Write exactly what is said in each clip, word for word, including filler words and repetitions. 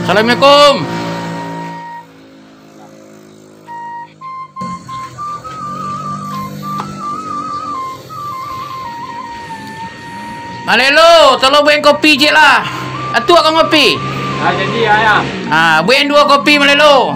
Assalamualaikum. Malelo, tolong buek kopi ciek lah. Atuak ka ngopi. Ah, jadi, ayah. Ah, buek duo kopi, Malelo.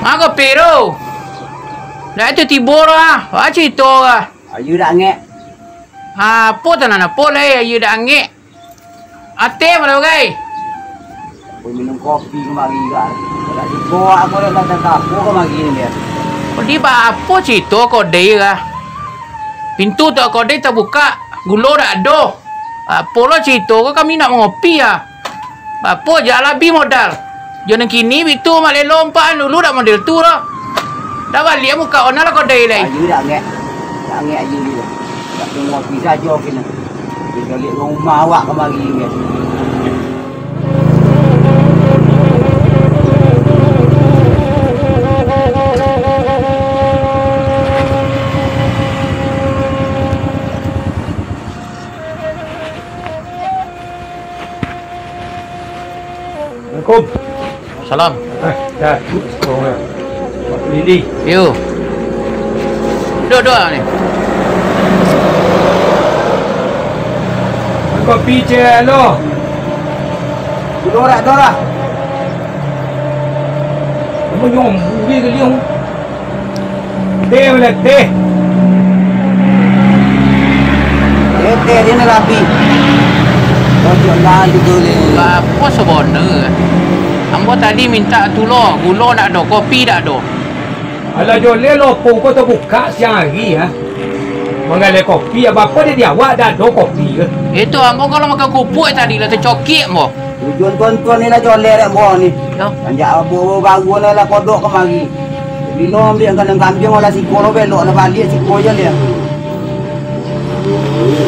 Manga kopi tu? Dak tu tibo lah. Wah, carito lah. Ayu dak angek. Apo tanan apo lai ayu dak angek? Ateh mano, gai? Aku minum kopi kamari, kan. Dak siko aku dak datang ka apo kamari ni, dia. Kok di ba apo carito kodai kah? Pintu tu kodai tabukak, gulo dak ado. Apo lo carito ko, kami nak mangopi ah. Bapo jak lah abih modal. Jo nan kini bitu malelo ampaan dulu dak model tu doh. Dah baliak muka ona lah kodai lai. Ayu dak angek. Dak angek ayu dia. Dak tunggu api sajo kini. Dia baliak ka rumah awak kamari, angek. Assalamualaikum. Salam. Ah, dah. Lili. Yo. Duduk, duduk ni. Kopi ciek lo. Duduk dah, duduk dah. Kamu nyombong geliang. Teh, boleh teh. Teh, teh, dia nak rapi. Kau jualan juga ni. Apo sabana? Ambo tadi mintak tu lo, gulo ndak ado, kopi ndak ado. Alah, joleh lopo ko tabukak siang hari, ha. Manggaleh kopi, apo-apo di awak ndak ado kopi ke? Itu ambo kalau makan kupuak tadi lah tacokik ambo. Tujuan tuan-tuan ni lah joleh dek ambo ni. Yo. Anjak ambo baru ni lah kodok kamari. Bilo ambiak kandang kambiang, alah siko lo belok lah baliak siko je dia.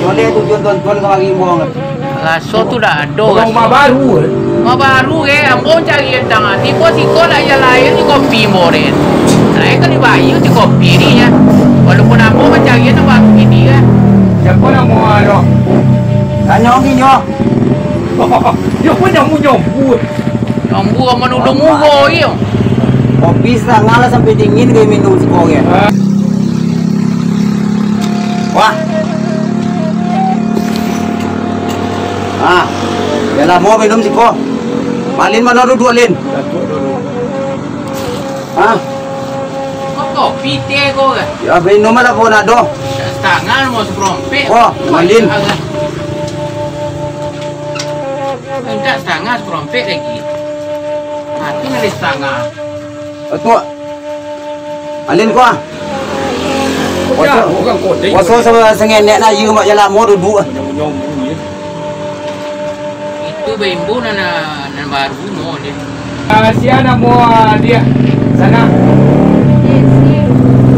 Joleh tujuan tuan-tuan kamari ambo ni. Raso tu dah ado. Rumah baru, eh? Rumah baru, eh. Ambo cari tantang tibo siko lah yang lain di kopi ambo ni. Lain kan dibayar di kopi ni ya. Walaupun ambo mancari yang baru ini ya. Siapa nama lo? Tanyo gini, oh. Yo pun nyambu-nyambu. Nyambu aman ulu muro iyo. Kopi satangah lah sampai dingin kayak minum siko ya. Wah. Ah, dah lamo minum siko. Malin mano duduak, Lin? Ah. Kok kopi teh ko kan? Ya, minum lah pun ado. Satangah mau saparompek. Wah, Malin. Mintak satangah saparompek lagi. Mati ngalih satangah. Atuk. Alin ko ah. Puaso, puaso sa-, sangenek nak ayu mak jalamo duduak ah. Itu bimbo nan, nan baru no dia. Ah, sia namo, ah, dia? Sana.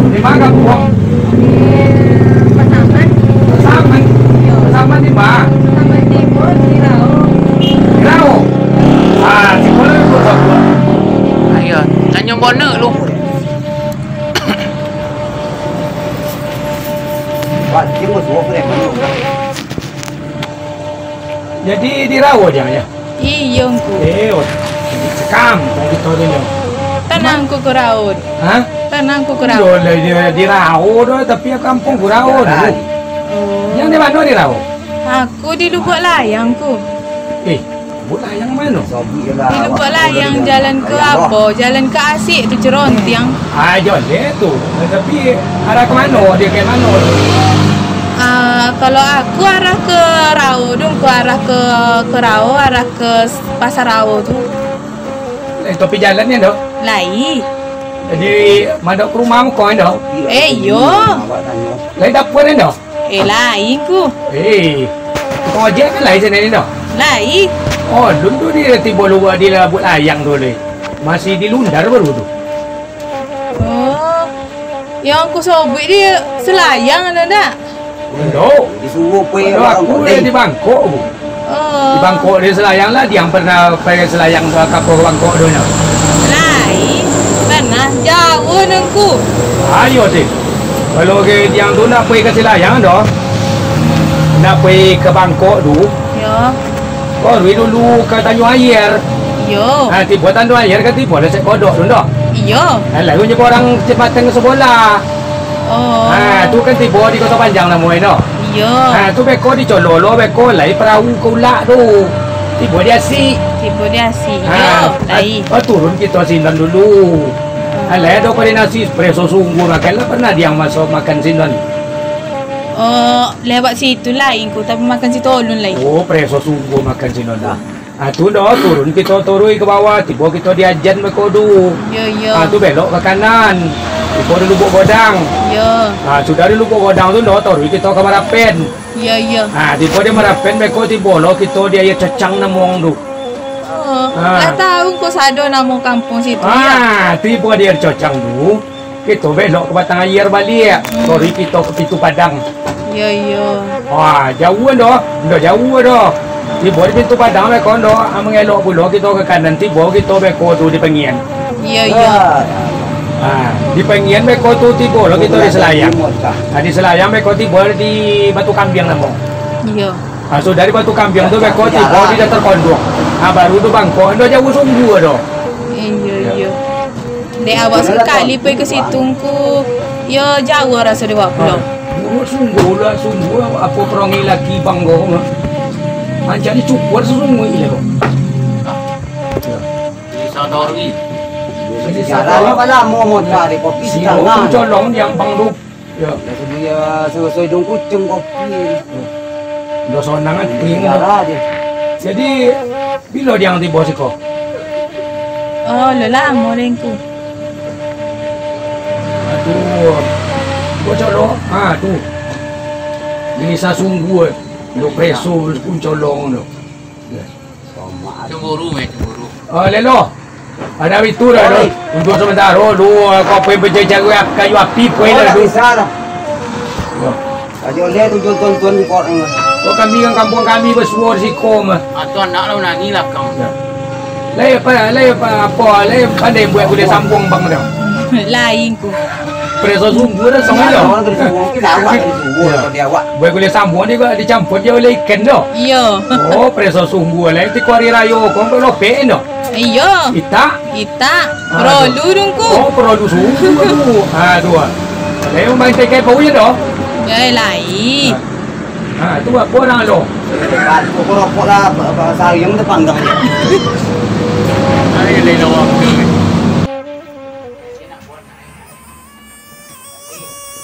Di mana kampuang? Pasaman. Pasaman? Iyo. Pasaman di ma? Pasaman Timur, di Rao. Di Rao? Ah, sikolah ko sabuah. Ayo, Tanjung Bonok lu. Wah, Timur suah ko deh, Bonok. Jadi di Rao jang, ya? Iyo, Ngku. Eh, oh, cekam, kayak gitu tu, nyo. Tanang, Ngku, ka Rao. Hah? Tanang, Ngku, ka Rao. Iyo lah, di, di Rao doh, tapi kampuang ka Rao dulu. Oh. Yang di mano di Rao? Aku di Lubuak Layang, Ngku. Eh, Lubuak Layang mano? Di Lubuak Layang, jalan ka apo? Jalan ka Asik tu, Cerontiang. Ah, jaleh tu. Tapi arah ka mano? Dia ka mano? Ah, kalau aku arah ka Rao, dong, ku arah ka, ka Rao, arah ka Pasar Rao tu. Eh, tapi jalannyo dah? Lai. Jadi, madok ka rumah muko, Indo? Eh, iyo. Lai dapua, Indo? Eh, lai, Ngku. Eh, tukang ojek kan lai sinan, Indo? Lai. Oh, alun tu di tibo luak di Labuik Layang tu, lai. Masih di Lundar baru tu. Oh, yang Ngku sabuik di Selayang, ado ndak? Indo. Disuruh pai Indo, aku di Bangkok. Oh. Di Bangkok di Selayang lah, Diang pernah pai Selayang tu, ka Bangkok tu nyo. Lai, pernah. Jauah nangku. Ayo, Tik. Kalau ke Diang tu nak pai ka Selayang tu, nak pai ka Bangkok tu, yo. Kau dulu ka Tanjuang Aia. Iyo. Ha, tibo Tanjuang Aia kan tibo lah Sek Kodok tu, ndak? Iyo. Ha, lalu nyo orang Kecamatan Sabola. Oh. Ha, tu kan tibo di Koto Panjang namo e, ndak? Iyo. Ha, tu beko di Colo lo, beko lai parahu ka Ulak tu. Tibo di Asik. Tibo di Asik. Ha, iyo, lai. Oh, turun kito sinan dulu. Ha, lai ado koordinasi preso sungguah makan lah, pernah Diang maso makan sinan. Oh, lewat situ lai, Ngku, tapi makan situ alun lai. Oh, preso sungguah makan sinan dah. Ah, tu dah, turun kito turun ka bawah, tibo kito di Ajan beko tu. Yo, yo. Ah, tu belok ka kanan. Tibo di Lubuk Godang. Yo. Ah, sudah di Lubuk Godang tu dah, turun kito ka Marapen. Yo, yo. Ah, tibo di Marapen beko tibo lo kito di Aia Cacang namo tu. Oh, ah. Lah tahu ko sado namo kampung situ, yo. Ah, tibo di Aia Cacang tu. Kito belok ka Batang Aia baliak, hmm. Sorry kito ka Pintu Padang. Iyo, iyo. Wah, jauah doh, ndak jauah doh. Tibo di Pintu Padang beko ndo, ah, mangelok pulo kito ka kanan, tibo kito beko tu di Pangian. Iyo, iyo. Ah, di Pangian beko tu tibo lo kito di Selayang. Ah, di Selayang beko tibo di Batu Kambiang namo. Iyo. Ah, so dari Batu Kambiang tu beko tibo di Datar Konduang. Ah, baru tu Bangkok, ndak jauah sungguah doh. Iyo, iyo. Dek awak sakali pai ka situ, Ngku, yo jauah raso dek awak pulo. Yo, sungguah lah, sungguah apo perongi laki banggo mah. Mancari cukup sesungguahnya ko. Jadi sadar ni. Jadi sadar. Kalau lamo mau cari kopi si setengah. Colong yang bang tu. Yo. Dah sedia selesai dong kucing kopi. Dah sonang kan. Jadi, bilo Diang tibo siko? Oh, lah lamo deh, Ngku. Aduh. Bocor lo. Ha, tu. Ini sasungguah. Lo preso pun colong lo. Cemburu, meh, cemburu. Oh, lelo. Ada itu dah, tu. Untuk sementara, tu, kau pergi mencari kayu api, pergi dah, tu. Ajo leh tu tonton-tonton kok. Kok kami kan kampung kami basuo di siko mah. Atau anak lah nangis lah kau. Lai apa, lai apa, apa, lai pandai buek gulai sambuang bang dah. Lain ku. Preso sungguah dah sama dah. Awak dari sungguah, kita awak dari sungguah, kalau dia awak. Buek gulai sambuang ni kok dicampur je oleh ikan dah. Iyo. Oh, preso sungguah lah. Itu kuari rayo, kau kau lopek dah. Iyo. Kita. Kita. Ah, perlu dong ku. Oh, perlu sungguah tu. Ah, tu ah. Lai memang tekai bau je dah. Ya, lai. Ah. Ha, tu apo urang lo? Depan, pokok rokok lah, ba-, ba-, sayang tu panggang. Ai, lai lawa.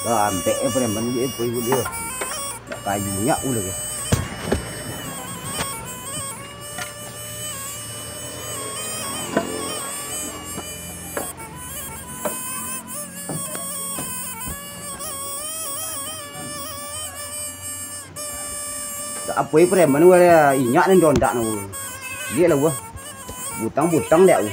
Dah, ambek, eh, preman dia, eh, pergi dia. Tak kayu nyak pula, guys. Tak apo preman wala inyak nan dondak no. Liek lah wah. Butang-butang dek aku.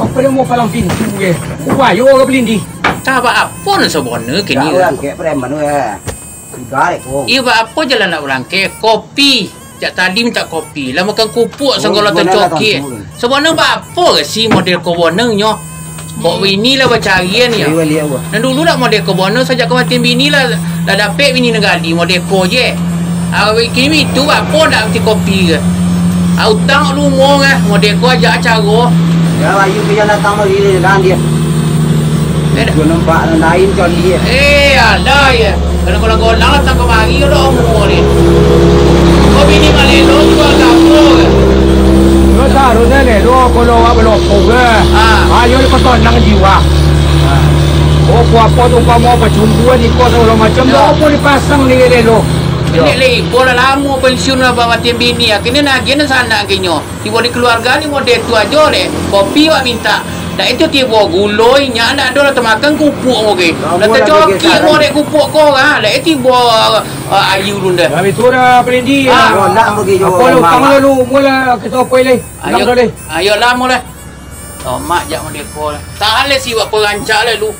Apa dia mau palang pintu ke? Upayo ke pelindi? Tak apa-apa nan sabana kini. Tak urang kek preman weh. Sudah dek ko. Iyo, apa jalan nak urang kek? Kopi. Jak tadi mintak kopi, lah makan kupuk sagalo tacoki. Sabana baapo ka si model ko bonengnyo? Kok bini lah bacarian yo? Nan dulu nak model ko boneng sajak kamatian bini lah, lah dapek bini nan gadih model ko je. Awak kini itu baapo ndak mintak kopi ka? Ah, utang lumo ka, model ko ajak acaro. Yo, ayu pian datang lagi kan dia. Eh, dah. Gua nampak nan lain kali ya. Eh, alah ya. Kalau golang-golang datang kamari, udah umur ni. Kau bini malelo jual gapo ke? Yo, seharusnya lelo kalau awak balopok ke. Ah. Ayo, kau tenang jiwa. Ah. Oh, kuapo tu kau mau pacumbuan, iko segala macam. Yo. Apa dipasang ni lelo? Yo. Ini lagi, bola lamo pensiun lah, bamatian bini. Akhirnya nagih nan sanak akhirnya. Tibo di keluarga ni model tu ajo deh. Kopi wak minta. Dak itu tibo guloi, nyak ndak ado lah tamakan kupuak mo ge. Lah tacoki mo dek kupuak ko ha. Dak itu tibo, ah, ayu lun dah. Kami surah pelindi. Ah. Oh, ndak bagi jo. Apa lu, pang lu, mula kita apa leh. Ayo, ayo lah mo lah. Tomak jak mo deko lah. Tahan leh si wak perancak leh lu.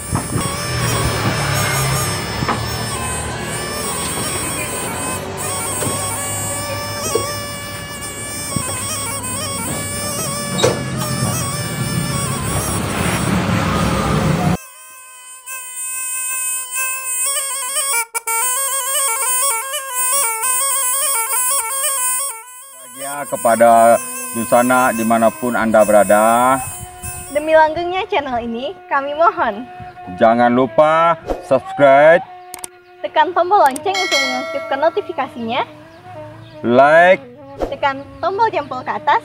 Bahagia kepada dunsanak dimanapun Anda berada. Demi langgengnya channel ini, kami mohon. Jangan lupa subscribe. Tekan tombol lonceng untuk mengaktifkan notifikasinya. Like. Tekan tombol jempol ke atas.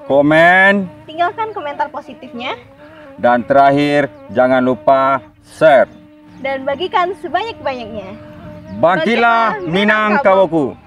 Komen. Tinggalkan komentar positifnya. Dan terakhir, jangan lupa share. Dan bagikan sebanyak-banyaknya. Bangkitlah Minangkaboku.